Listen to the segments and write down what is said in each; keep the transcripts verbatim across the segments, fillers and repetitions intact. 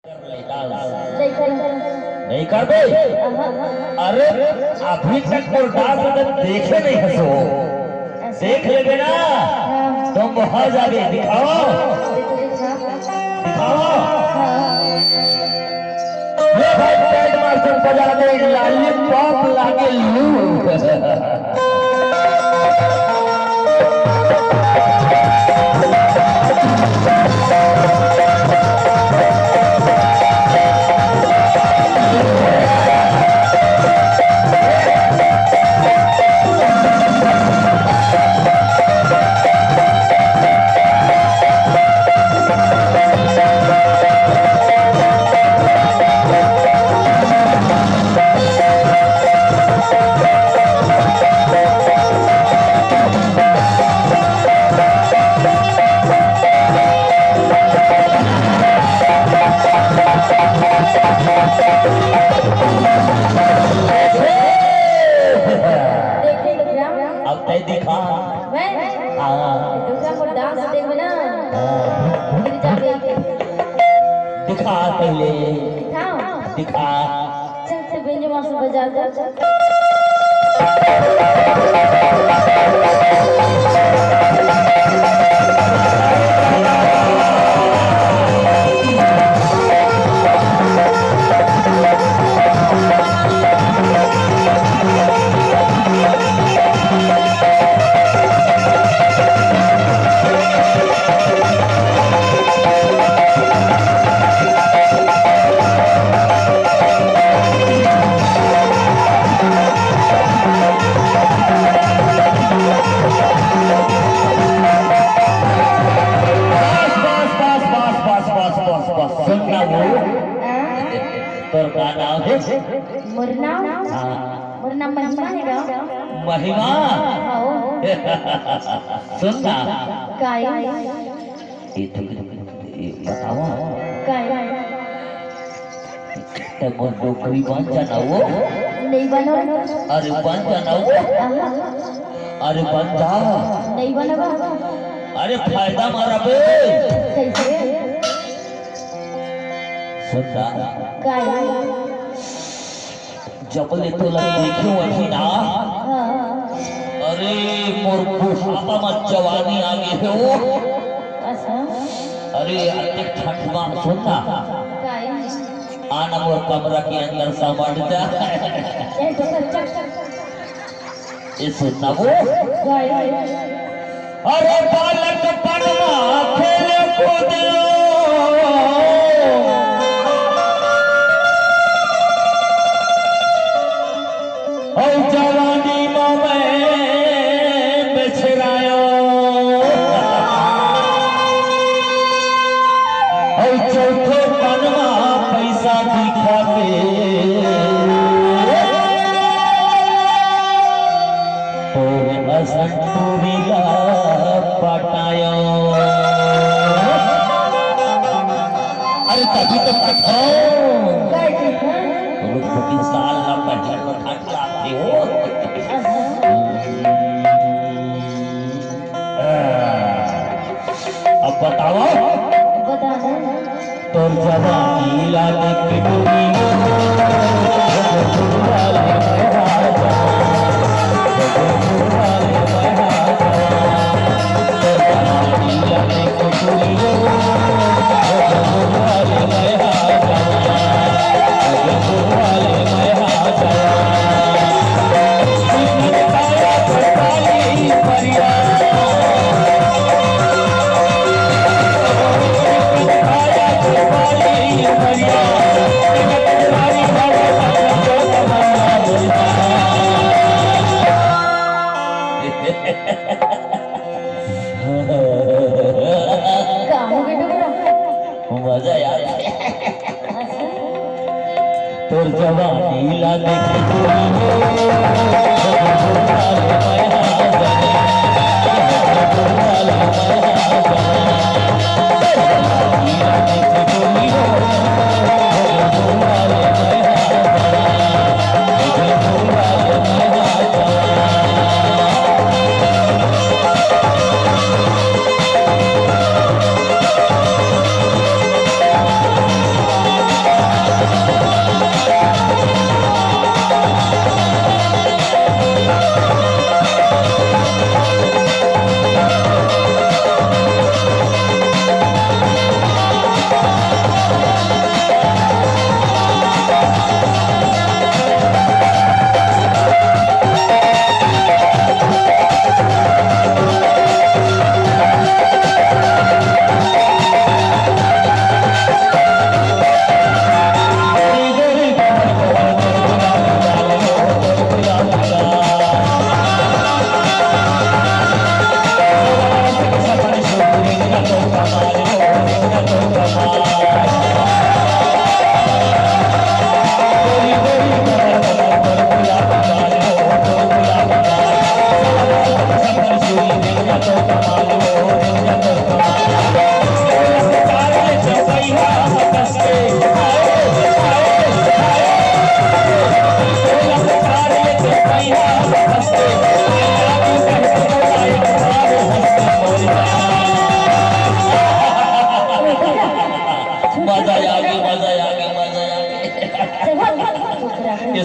नहीं करबे? अरे, अभी तक मोर डांस में देखे नहीं हसो। देख लेबे ना, तो मोहा जाबे। दिखाओ, दिखाओ। ये भाई, पैड मास्टर बजा दे, लॉलीपॉप लागे लू। देखे तो क्या? अब तय दिखा। मैं? हाँ। दूसरा को डांस देख ना। हाँ। गिर जाबे। दिखा पहले। दिखाओ। दिखा। चल, चल, बेंजो मास्टर बजा दे। बस, बस, बस। सुन ना वो। हाँ? तोर का नाम हे? मोर नाम? हाँ। मोर नाम महिमा हे गा। महिमा? हाँ। सुन ना। काय? ये तो, ये बतावा। काय? ते मोर डोकरी बन जाना वो। नहीं बनो। अरे बन जाना वो। आहा। अरे बन जा। नहीं बनवा। अरे फायदा मारा बे। कैसे? सुन ना। काय? जब ले तोला देखे वही ना। हाँ। अरे मोर बुढ़ापा म जवानी आ गे हे वो। अच्छा। अरे अतेक ठंड म सुन ना। काय? आना मोर कमरा के अंदर समट जा। ए, तो चल, चल। ए सुन ना वो। काय? अरे बालकपन मा खेले कूदे अउ जवानी मा मैं बिछरायो। अउ चौथे पन मा पैसा दिखा के तोर असन टूरी ला पटायो। अरे तभी तो पठाओ। काय ठीक है? रुक, रुक, साल ना पहले तो ठंड लागती हो। अब बताओ। बता दे। तोर जवानी लागे के डोरी, का हो गे डोकरा? मजा यार। तोर जवानी ला देख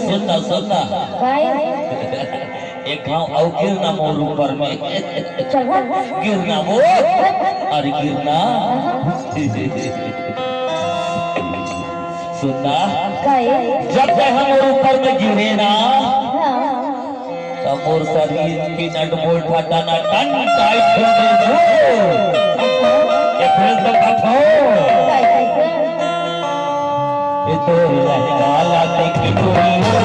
सुन ना, सुन ना। काय? एक घाव अउ गिर ना मोर ऊपर में। चल भाग। गिर ना मोर, अरे गिर ना। सुन ना। काय? जब तैं ह मोर ऊपर में गिरे ना, हाँ। त मोर शरीर के नट बोल्ट ह टनाटन टाइट हो गे। ये फिर तो कथो। काय, काय, काय? ये तोर लहंगा ला देखी गोरी हो,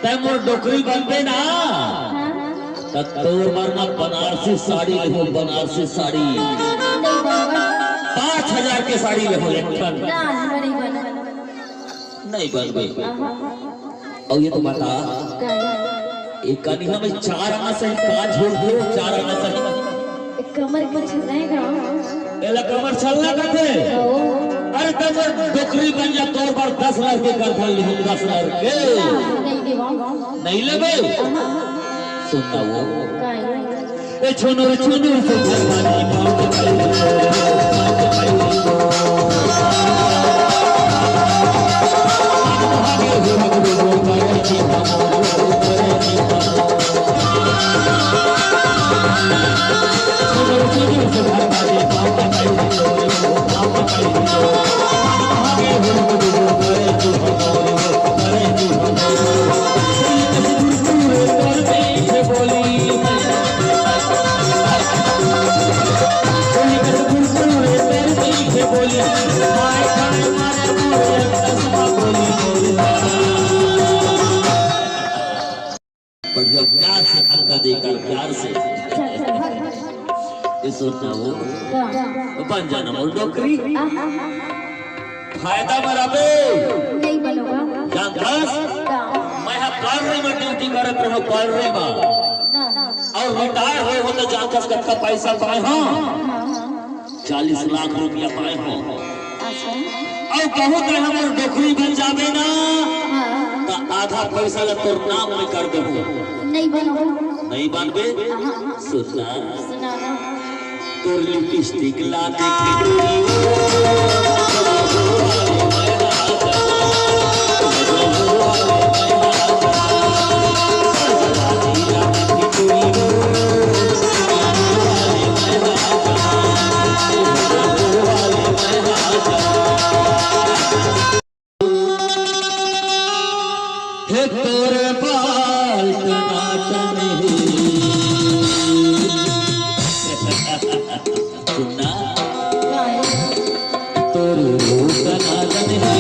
तैं मोर डोकरी बनबे ना, हाँ। त तोर बर मैं बनारसी साड़ी लेहूं, बनारसी साड़ी। नहीं बनबे। पाँच हजार के साड़ी लेहूं एक ठन। ना, नहीं बनबे। नहीं बनबे। आहा। अउ ये तो बता, काय? ये कनिहा में चार आना सही का झोल दे, चार आना सही। कमर कुछ नहीं गा। एला कमर छल्ला कथे। ओ। अरे तब डोकरी बन जा, तोर बर दस लड़के कर धर लिहूं, दस लड़के। नहीं देवा। नहीं लेबे? आहा। सुन ना वो। काय? ए छुनुर छुनुर से झरवानी पाँव के पाई। बढ़िया प्यार से हल्का देकर प्यार से। ये सुनना वो। हाँ। बन जाना मोर डोकरी। आहा। फायदा में रबे। नहीं बनूंगा। जानथस? हाँ। मैं हा पार्ले में ड्यूटी करत रहो, पार्ले में। ना। अउ रिटायर होय हो तो जानथस कतका पैसा पाए हो? हाँ। चालीस लाख रुपया पाए हो। अच्छा। अउ कहूँ तैं हमर डोकरी बन जाबे ना, हाँ। त आधा पैसा ला तोर नाम में कर देबो। नहीं बनबो। नहीं बनबे? हाँ। सुन ना। सुना ना। तोर लिपस्टिक ला देखे हे तोर बाल टनाटन हे। सुनना। तोर रूप टनाटन हे।